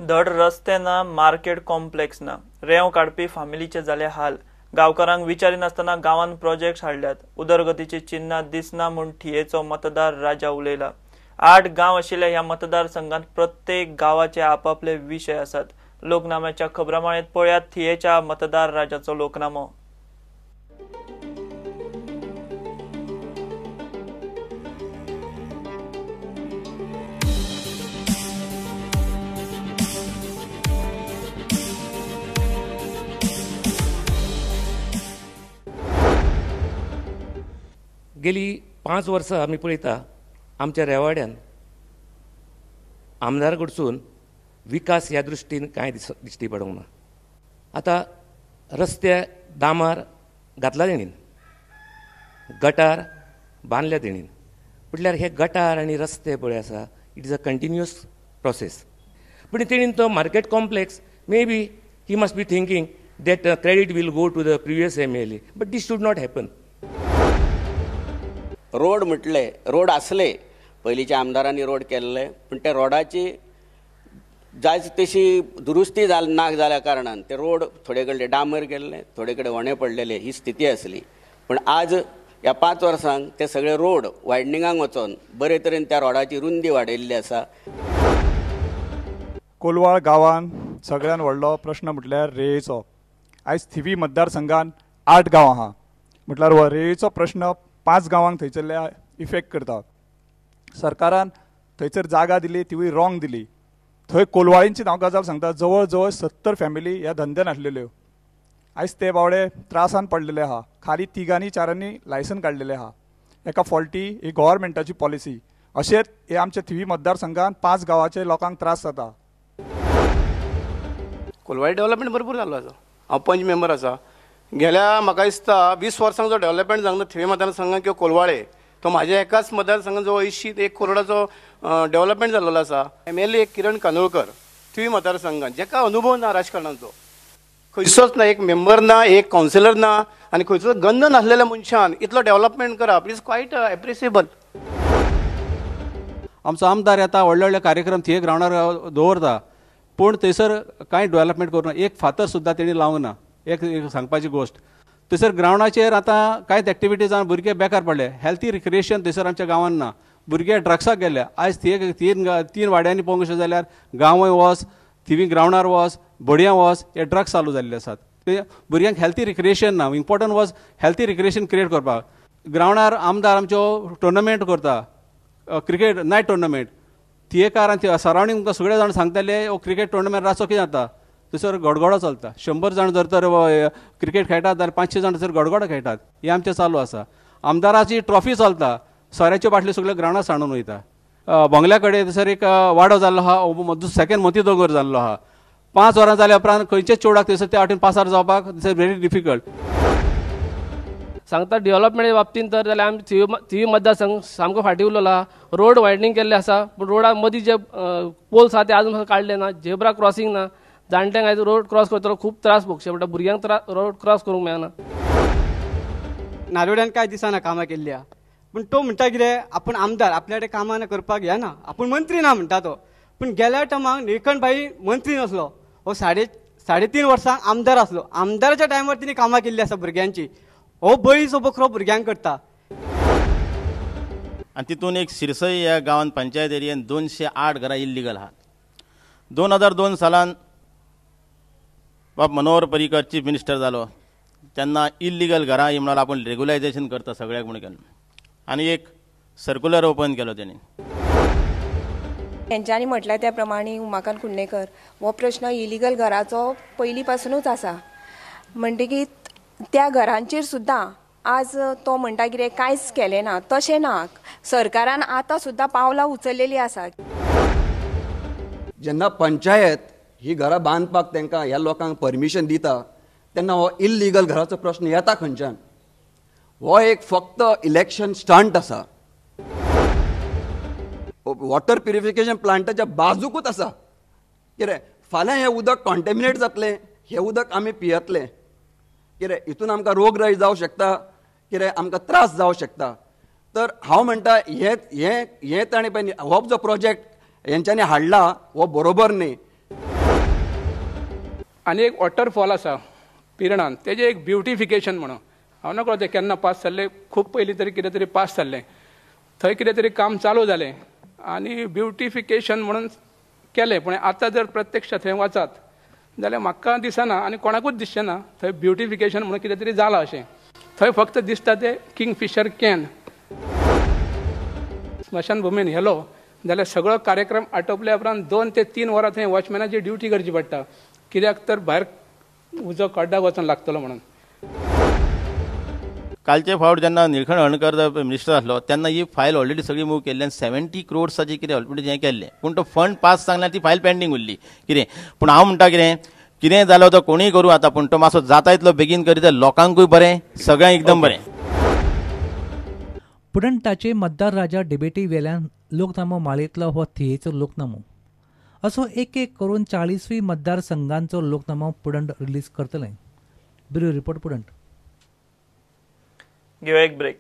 धड रस्ते ना, मार्केट कॉम्प्लेक्स ना, रेंव काडपी फामिलीचे जाले हाल। गांवकारांक विचारिनासतना गांवांत प्रोजेक्ट हाडल्यात, उदरगतीची चिन्हां दिसना म्हूण थियेचो मतदार राजा उलयला। 8 गांव आशिल्ल्या ह्या मतदारसंघात प्रत्येक गांवाचे आपापले विशय आसात। लोकनाम्याच्या खबरामाळेत पळयात थियेच्या मतदार राजाचो लोकनामो। गेली 5 वर्सां आमी पळयता आमच्या रेवाड्यान आमदार कडसून विकास ह्या दृश्टीन कांय दिश्टी पडूंक ना। आतां रस्ते दामार घातला तेणीन, गटार बांदल्या तेणीन, म्हटल्यार हे गटार आनी रस्ते पळय आसा, it is a continuous process. पूण तेणीन तो market complex may be he must be thinking that credit will go to the previous MLA, but this should not happen. Road म्हटले रोड आसले, पयलींच्या आमदारांनी रोड केल्ले, पूण त्या रोडाची जाय तशी दुरुस्ती ना जाल्या कारणान ते रोड थोडे कडेन डांबर केल्ले, थोडे कडेन वणे पडलेले, ही स्थिती आसली। पूण आज ह्या 5 वर्सांक ते सगळे रोड वायडनिंगाक वचोन बरे तरेन त्या रोडाची रुंदी वाडयल्ली आसा। कोलवाळ गांवान सगळ्यान व्हडलो प्रश्न म्हटल्यार रेयेचो। आयज थिवी मतदारसंघान 8 गांव आहा, म्हटल्यार हो रेयेचो प्रश्न 5 गांवांक थंयसरल्या इफेक्ट करता। सरकारान थंयसर जागा दिली तिवूय रॉंग दिली। थंय कोलवाळींची हांव गजाल सांगता, जवळ जवळ 70 फॅमिली ह्या धंद्यान आसलेल्यो, आयज ते बावडे त्रासान पडलेले आहा। खाली 3 4 लायसन काडलेले आहा। एका फॉल्टी ही गव्हर्मेंटाची पॉलिसी। अशेंच हे आमच्या थिवी मतदारसंघान 5 गांवाचे लोकांक त्रास जाता। कोलवाळी डेव्हलपमेंट भरपूर जाल्लो आसा। हांव पंच मेंबर आसा। गेल्या म्हाका दिसता 20 वर्सांक जो डेव्हलपमेंट जावंक ना थिवी मतदारसंघान किंवा कोलवाळे, तो म्हाज्या एकाच मतदारसंघान जो 80 ते 1 करोडाचो डेव्हलपमेंट जाल्लो आसा। MLA किरण कानोळकर थिवी मतदारसंघान, जेका अनुभव ना राजकारणाचो, खंयचोच ना, एक मेंबर ना, एक कावन्सिलर ना, आनी खंयचोच गंध नासलेल्या मनशान इतलो डेव्हलपमेंट करप is quite एप्रिसिएबल। आमचो आमदार येता, व्हडले व्हडले कार्यक्रम थिये ग्रावंडार दवरता, पूण थंयसर कांय डेव्हलपमेंट करूं ना, एक फातर सुद्दां तेणी लावंक ना। एक सांगपाची गोश्ट, थंयसर ग्रावंडाचेर आतां कांयच एक्टिविटी जावन भुरगे बेकार पडले। हेल्थी रिक्रिएशन थंयसर आमच्या गांवान ना, भुरगे ड्रग्साक गेले। आयज थिये 3 वाड्यांनी पळोवंक वचत जाल्यार गांवय वच, थिवी ग्रावंडार वच, बडयां वच, हे ड्रग्स चालू जाल्ले आसात। ते भुरग्यांक हेल्थी रिक्रिएशन ना। Important was healthy recreation create करपाक। ग्रावंडार आमदार आमच्यो टुर्नामेंट करता, क्रिकेट नायट टुर्नामेंट। थियेकार आनी सरावंडींग तुमकां सगळे जाण सांगताले हो क्रिकेट टुर्नामेंट रातचो कितें जाता, थंयसर गडगडो चलता। 100 जाण जर तर क्रिकेट खेळटात जाल्यार 500 जाण थंयसर गडगडो खेळटात। हें आमचें चालू आसा। आमदाराची ट्रॉफी चलता, सोऱ्याच्यो बाटल्यो सगळ्यो ग्रावंडार सांडून वयता। बंगल्या कडेन थंयसर एक वाडो जाल्लो आहा, सेकेंड मोती दोंगर जाल्लो आहा। 5 वरां जाल्या उपरांत खंयच्याच चेडवाक थंयसर त्या वाटेन पासार जावपाक थंयसर व्हेरी डिफिकल्ट। सांगता डेव्हलपमेंटा बाबतींत तर जाल्यार आमी थिवी मतदारसंघ सामको फाटीं उरलेलो आहा। रोड वायडनींग केल्ले आसा, पूण रोडा मदीं जे पोल्स आहा ते आजून काडले ना, झेब्रा क्रॉसींग ना। जाणट्यांक आयज रोड क्रॉस करतलो खूब त्रास भोगचे पडटा, भुरग्यांक रोड क्रॉस करूंक मेळना। नारोड्यान कांय दिसना कामां केल्ली आहा, पूण तो म्हणटा कितें, आपूण आमदार, आपल्या कडेन कामां करपाक येना, आपूण मंत्री ना म्हणटा तो। पूण गेल्या टर्माक निळकंठ भाई मंत्री नासलो, हो 3.5 वर्सां आमदार आसलो। आमदाराच्या टायमार तिणें कामां केल्ली आसा भुरग्यांची। हो बळीचो बकरो भुरग्यांक करता। आनी तितून एक सिरसई ह्या गांवान पंचायत एरियेन 208 घरां इल्लिगल आहात। 2002 सालान बाब मनोहर पर्रीकर चीफ मिनिस्टर जालो तेन्ना इल्लिगल घरां ही म्हणून आपूण रेगुलायजेशन करता सगळ्याक म्हणून केलें आनी एक सर्कुलर ओपन केलो तेणी। तेंच्यांनी म्हटल्यार त्या प्रमाणे उमाकांत कुडणेकर हो प्रश्न इलिगल घराचो पयलीं पासुनूच आसा, म्हणटकीर त्या घरांचेर सुद्दां आज तो म्हणटा कितें कांयच केलें ना, तशें ना। सरकारान आतां सुद्दां पावलां उचललेलीं आसा। जेन्ना पंचायत ही घरां बांदपाक तांकां ह्या लोकांक परमिशन दिता तेन्ना हो इल्लिगल घराचो प्रश्न येता खंयच्यान। हो एक फक्त इलेक्शन स्टंट आसा। वॉटर प्युरिफिकेशन प्लांटाच्या बाजूकूच आसा। कितें फाल्यां हें उदक कॉन्टेमिनेट जातलें, हें उदक आमी पियेतले, कितें हितून आमकां रोगराय जावं शकता, कितें आमकां त्रास जावं शकता। तर हांव म्हणटा हें हें हें ताणें पळय हो जो प्रोजेक्ट हेंच्यांनी हाडला हो बरोबर न्ही। आनी एक वॉटरफॉल आसा पिरणान, तेजें एक ब्युटिफिकेशन म्हणून हांव नकळो तें केन्ना पास जाल्लें, खूब पयलीं तरी कितें तरी पास जाल्लें, थंय कितें तरी काम चालू जालें आनी ब्युटिफिकेशन म्हणून केलें. पूण आतां जर प्रत्यक्ष थंय वचात जाल्यार म्हाका दिसना आनी कोणाकूच दिसचें ना थंय ब्युटिफिकेशन म्हणून कितें तरी जालां अशें. थंय फक्त दिसता तें किंगफिशर can. स्मशानभुमीन व्हेलो जाल्यार सगळो कार्यक्रम आटोपल्या उपरांत 2 ते 3 वरां थंय वॉचमॅनाची ड्युटी करची पडटा, कित्याक तर भायर उजो कड्डाक वचून लागतलो म्हणून. कालचे फावट जेन्ना निळखंठ हळर्णकर मिनिस्टर आसलो तेन्ना ही फायल ऑलरेडी सगळी मूव केल्ली आनी 70 क्रोड्साची कितें ऑलरेडी हें केल्लें, पूण तो फंड पास सांगल्यार ती फायल पेंडींग उरली कितें. पूण हांव म्हणटा कितें कितें जालो तो कोणूय करूं आतां, पूण तो मातसो जाता इतलो बेगीन करीत जाल्यार लोकांकूय बरें, सगळ्यांक एकदम बरें. पुडंटाचे मतदार राजा डिबेटी वेल्यान लोकनामो माळेंतलो हो थियेचो लोकनामो असो एक एक करून 40वी मतदारसंघांचो लोकनामो पुडंट रिलीज करतले. Bureau report, Prudent. घेवया एक ब्रेक.